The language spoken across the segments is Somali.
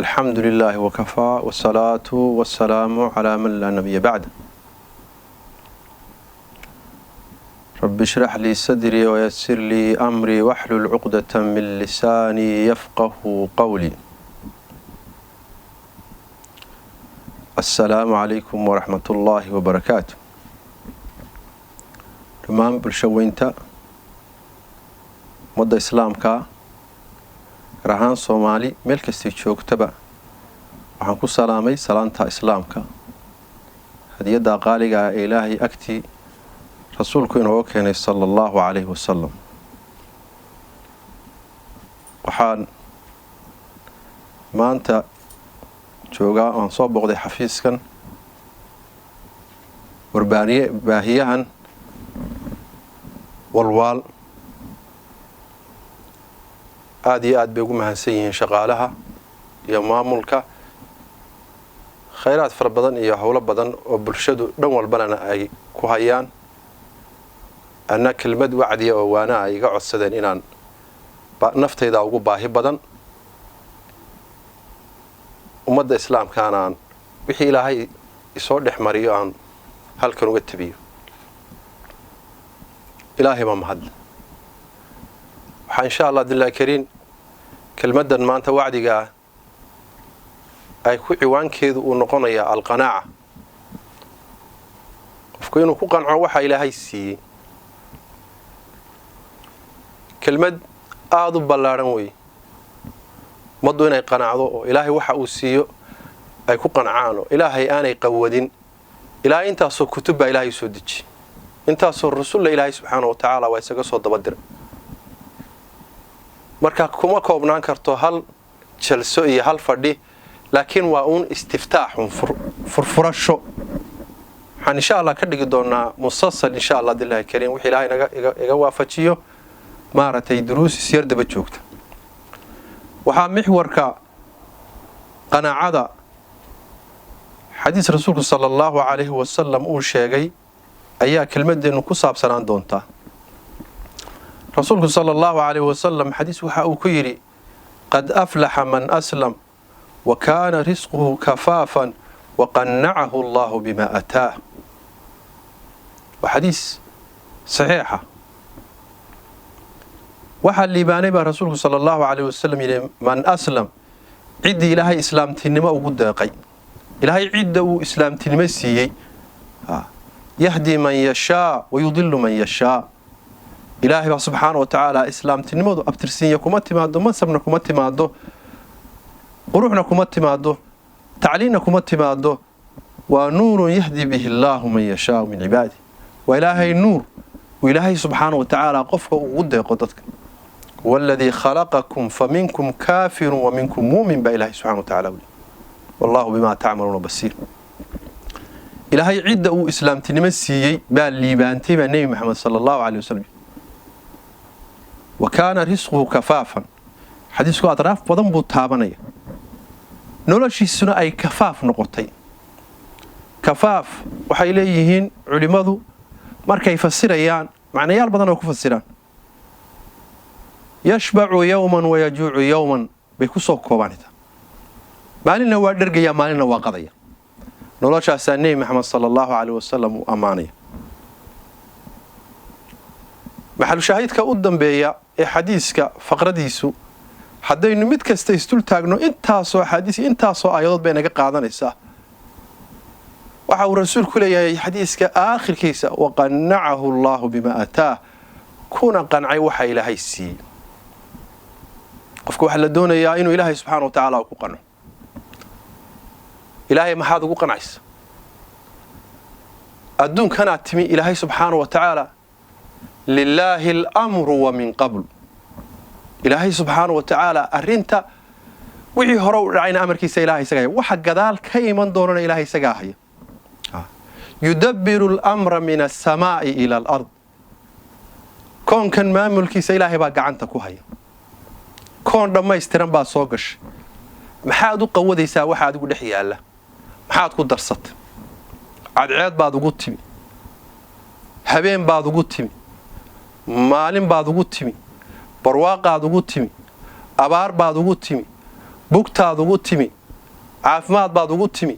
Alxamdu lilaahi wakafaa wsalaatu wasalaamu calaa man laa nabiya bacd. Rabbi ishrax lii sadrii wayasir lii amrii waxlul cuqdata min lisaanii yafqahu qowlii. Assalaamu calaykum waraxmat ullaahi wabarakaatu. Dhammaan bulsho weynta ummadda islaamka, gaar ahaan Soomaali meel kastay joogtaba, waxaan ku salaamay salaanta islaamka, hadiyadda qaaliga ah ee Ilaahay agtii rasuulku inooga keenay, sala allahu calayhi wasalam. Waxaan maanta joogaa oan soo booqday xafiiskan warbaaniye baahiyahan Walwaal. Aada iyo aad bay ugu mahadsan yihiin shaqaalaha iyo maamulka. Khayraad fara badan iyo howlo badan oo bulshadu dhan walbanana ay ku hayaan. Anna kelmad wacdiya oo waana ay iga codsadeen inaan naftayda ugu baahi badan, ummadda islaamkaana aan wixii Ilaahay isoo dhex mariyo aan halkan uga tabiyo. Ilaahay baa mahadle. Waxaa, insha Allah dillahi kariin, kelmaddan maanta wacdiga ah ay ku ciwaankeedu uu noqonayaa alqanaaca, qofku inuu ku qanco waxa Ilaahay siiyey. Kelmad aada u ballaadhan wey ummaddu inay qanacdo oo Ilaahay waxa uu siiyo ay ku qancaan oo Ilaahay aanay qawadin. Ilaahay intaasoo kutub baa Ilaahay soo deji, intaasoo rasulla Ilaahay subxaana wa tacaala waa isaga soo dabadiray. Marka kuma koobnaan karto hal jalso iyo hal fadhi, laakiin waa uun istiftaaxun, furfurasho. Waxaan, insha Allah, ka dhigi doonaa musalsal, insha Allah dillahi kariim, wixii Ilaahay naga iga waafajiyo, maaragtay, duruus isyar daba joogta. Waxaa mixwarka qanaacada xadiis rasuulku, sala allahu calayhi wasalam, uu sheegay ayaa kelmadeennu ku saabsanaan doontaa. Rasuulku, sala allahu calayhi wasalam, xadiis waxa uu ku yidhi: "Qad aflaxa man aslam wa kaana risquhu kafaafan wa qannacahu Allahu bima ataah." Waa xadiis saxiixa. Waxaa liibaanay baa rasuulku, sala allahu calayh wasalam, yidhi man aslam, ciddii Ilaahay islaamtinimo ugu deeqay, Ilaahay cidda uu islaamtinimo siiyey. Yahdi man yashaa wa yudilu man yashaa. Ilaahay baa subxaana wa tacaala. Islaamtinimadu abtirsiinya kuma timaado, mansabna kuma timaado, quruxna kuma timaado, tacliinna kuma timaado. Waa nuurun yahdi bihi allaahu man yashaau min cibaadih. Waa Ilaahay nuur uu Ilaahay subxaana wa tacaala qofka ugu deeqo dadka. "Waladii khalaqakum faminkum kaafirun wa minkum muumin" baa Ilahay subxana wa tacala wuli. "Wallahu bimaa tacmaluuna basiir." Ilaahay cidda uu islaamtinimo siiyey baa liibaantay baa Nebi Maxamed, sala allahu caleyh wasalam. Wa kaana risquhu kafaafan, xadiisku adraaf badan buu taabanaya. Noloshiisuna ay kafaaf noqotay. Kafaaf waxay leeyihiin culimmadu markay fasirayaan, macnayaal badan oo ku fasiraan, yashbacu yowman wayajuucu yowman bay ku soo koobaan. Maalinna waa dhergaya, maalinna waa qadaya. Noloshaasaa Nebi Maxamed, sala allahu caleyh wasalam, uu ammaanaya. Maxalushaahidka u dambeeya ee xadiiska faqradiisu, haddaynu mid kasta isdul taagno, intaasoo axaadiis, intaasoo aayadood bay naga qaadanaysaa. Waxa uu rasuulku leeyahay xadiiska aakhirkiisa: "Waqannacahu allahu bima ataah", kuna qancay waxa Ilaahay siiyey. Qofka waxaa la doonayaa inuu Ilaahay subxaana wa tacaala ku qanco. Ilaahay maxaad ugu qancaysa? Adduunkanaad timi, Ilaahay subxaana wa tacaala, lilaahi alamru wa min qabl. Ilaahay subxaana wa tacaala arrinta wixii hore u dhacayna amarkiisa Ilahay isaga haya, waxa gadaal ka iman doonana Ilahay isagaa haya. Yudabbiru alamra min alsamaa'i ila alard. Koonkan maamulkiisa Ilaahay baa gacanta ku haya. Koon dhammaystiran baa soo gashay. Maxaad u qawadaysaa waxa adigu dhex yaalla? Maxaad ku darsatay? Cadceed baad ugu timi, habeen baad ugu timi, maalin baad ugu timi, barwaaqaad ugu timi, abaar baad ugu timi. Bugtaad ugu timi, caafimaad baad ugu timi,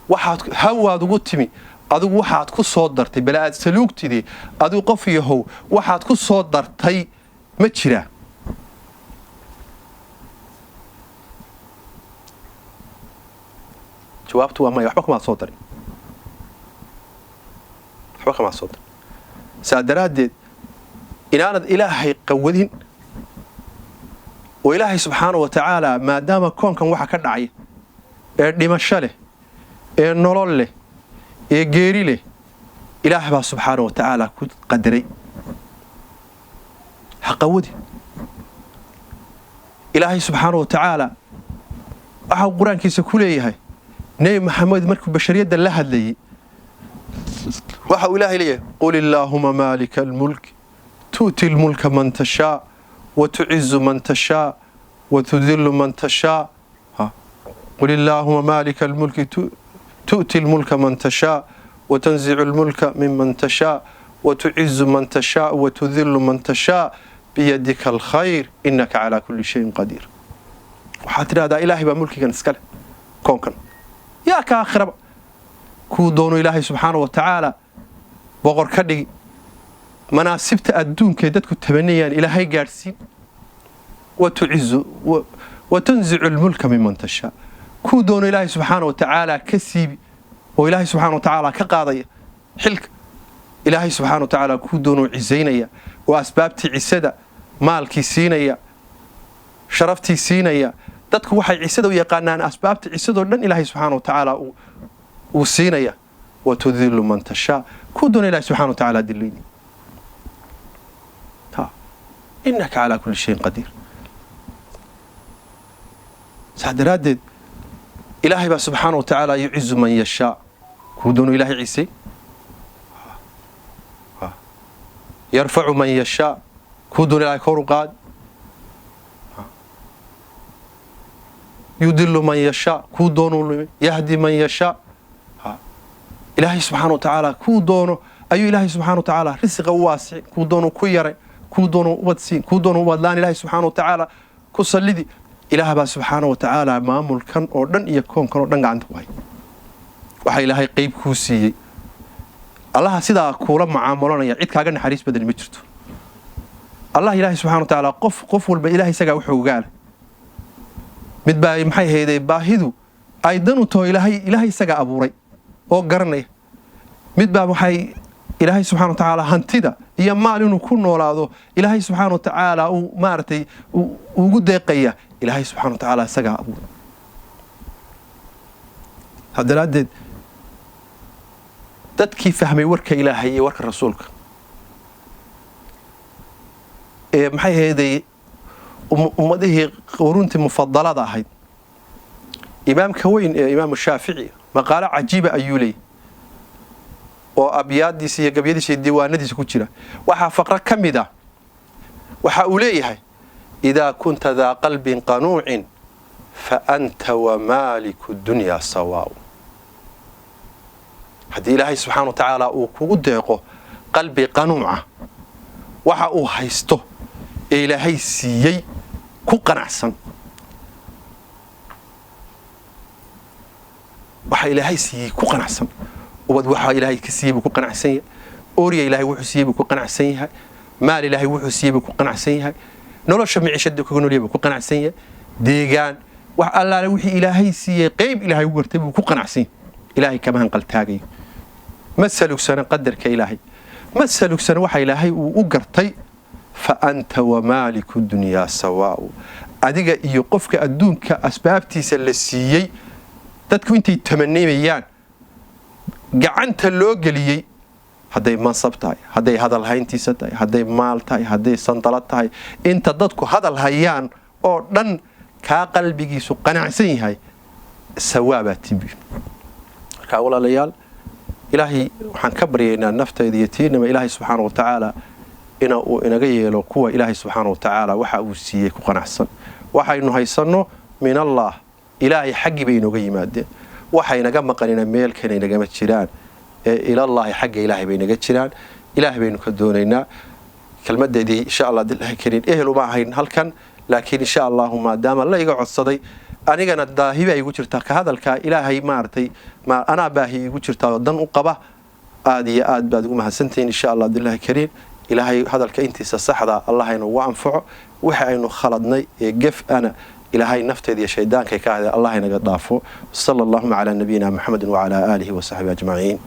waxaad hawaad ugu timi, adigu waxaad ku soo dartay bala aad saluugtidii, adigu qof yahow waxaad ku soo dartay ma jiraa? Jawaabtu waa maya, waxba kumaad soo darin, waxba kamaad soo darin. Saa daraaddeed inaanad Ilaahay qawadin oo Ilaahay subxaana wa tacaala maadaama koonkan waxa ka dhacaya ee dhimasho leh ee nolol leh ee geeri leh Ilaah baa subxaana wa tacaala ku qadaray, ha qawadin. Ilaahay subxaana wa tacaala waxa uu qur-aankiisa ku leeyahay Nebi Maxamed markuu bashariyadda la hadlayey, waxa uu Ilaahay leeyahay: qul illaahuma maalika almulk tu'ti lmulka man tashaa wa tucizu man tashaa wa tudillu man tashaa. Qul illaahuma maalika almulki tu'ti lmulka man tashaa wa tanzicu lmulka miman tashaa wa tucizu man tashaa wa tudillu man tashaa biyadika alkhayr innaka calaa kulli shayin qadiir. Waxaad tidhahdaa Ilaahay baa mulkigan iskale koonkan yaa ka aakhiraba, kuu doono Ilaahay subxaana wa tacaala boqor ka dhigi, manaasibta adduunkaay dadku tabanayaan Ilaahay gaadhsiin. Wa tucizu wa tanzicu lmulka miman tashaa, kuu doono Ilaahay subxaana wa tacaala ka siibi oo Ilaahay subxana wa tacaala ka qaadaya xilka. Ilaahay subxana wa tacaala kuu doonoo cisaynaya oo asbaabtii cisada maalkii siinaya, sharaftii siinaya. Dadku waxay cisada u yaqaanaan asbaabta cisadoo dhan Ilaahay subxaana wa tacaala uu siinaya. Wa tudilu man tashaa, kuu doona Ilahay subxana wa tacaala dilayni, innaka calaa kulli shayin qadiir. Saa daraaddeed Ilaahay baa subxaana wa tacaala yucizu man yashaa, kuu doono Ilaahay ciisay, yarfacu man yashaa, kuu doono Ilahay kor u qaadi, yudilu man yashaa, kuu doonuu lumi, yahdi man yashaa. Ilaahay subxaana wa tacaala kuu doono ayuu Ilaahay subxana wa tacaala risiqa u waasici, kuu doonuu ku yaray, kuu doonuu ubad siin, kuu doonuu ubadlaan Ilaahay subxaana wa tacaala ku sallidi. Ilaah baa subxaana wa tacaala maamulkan oo dhan iyo koonkan oo dhan gacanta ku hay. Waxaa Ilaahay qeyb kuu siiyey, Allaha sidaa kuula mucaamulanaya cid kaaga naxariis badani ma jirto. Allah Ilaahay subxana wa tacaala qof walba Ilahay isagaa wuxuu ogaala. Mid baa maxay hayday baahidu ay dan u taho, Ilaahay isagaa abuuray oo garanaya. Mid baa waxay Ilaahay subxana wa tacaala hantida iyo maal inuu ku noolaado Ilaahay subxaana wa tacaala uu maaragtay ugu deeqaya, Ilaahay subxana wa tacaala isagaa abuuray. Saa daraaddeed dadkii fahmay warka Ilaahay iyo warka rasuulka ee maxay hayday ummadihii quruntii mufadalada ahayd, imaamka weyn ee Imaamu Shaafici maqaalo cajiiba ayuu leeyay oo abyaadiisa iyo gabyadiisa iyo diiwaanadiisa ku jira. Waxaa faqro ka mid ah waxa uu leeyahay: idaa kunta daa qalbin qanuucin fa anta wa maaliku dunyaa sawaaw. Haddii Ilaahay subxaana wa tacaala uu kugu deeqo qalbi qanuuca, waxa uu haysto ee Ilaahay siiyey ku qanacsan, waxa Ilaahay siiyey ku qanacsan, ubad waxa Ilaahay ka siiyey buu ku qanacsan yahay, oorya Ilaahay wuxuu siiyey buu ku qanacsan yahay, maal Ilaahay wuxuu siiyey buu ku qanacsan yahay, nolosha miciishada kaga noolyahay buu ku qanacsan yahay, deegaan wax allaale wixii Ilaahay siiyey qeyb Ilaahay u gartay buu ku qanacsan yahay. Ilaahay kama hanqaltaagayo, ma salugsana qadarka Ilaahay, ma salugsana waxa Ilaahay uu u gartay. Fa anta wa maaliku dunyaa sawaa'u, adiga iyo qofka adduunka asbaabtiisa la siiyey dadku intay tamanimayaan gacanta loo geliyey, hadday mansab tahay, hadday hadal hayntiisa tahay, hadday maal tahay, hadday sandalad tahay, inta dadku hadal hayaan oo dhan kaa qalbigiisu qanacsan yahay sawaabaa timbi. Marka walaalayaal, Ilaahay waxaan ka baryaynaa naftayda iyo tiinama Ilaahay subxaana wa tacaala ina uu inaga yeelo kuwa Ilaahay subxaana wa tacaala waxa uu siiyey ku qanacsan. Waxaynu haysanno min Allah, Ilaahay xaggii bay inooga yimaadeen, waxaynaga maqanina meel kale inagama jiraan ee ilallaahi xagga Ilaahay bay naga jiraan. Ilaahay baynu ka doonaynaa kelmadeedii insha Allah dilahi karin. Ehel uma ahayn halkan, Laakiin insha Allahu, maadaama la iga codsaday, anigana daahiba igu jirtaa ka hadalkaa, Ilaahay maaragtay anaa baahi igu jirtaa oo dan u qaba. Aada iyo aad baad ugu mahadsantihiin. Insha Allah abdillahi kariim, Ilaahay hadalka intiisa saxda Allah inugu anfaco. Waxa aynu khaladnay ee gef ana, Ilaahay nafteeda iyo shaydaankay ka ahday, Allah inaga dhaafo. Sala allahuma calaa nabiyina Muxamedin wacalaa aalihi wasaxbihi ajmaciin.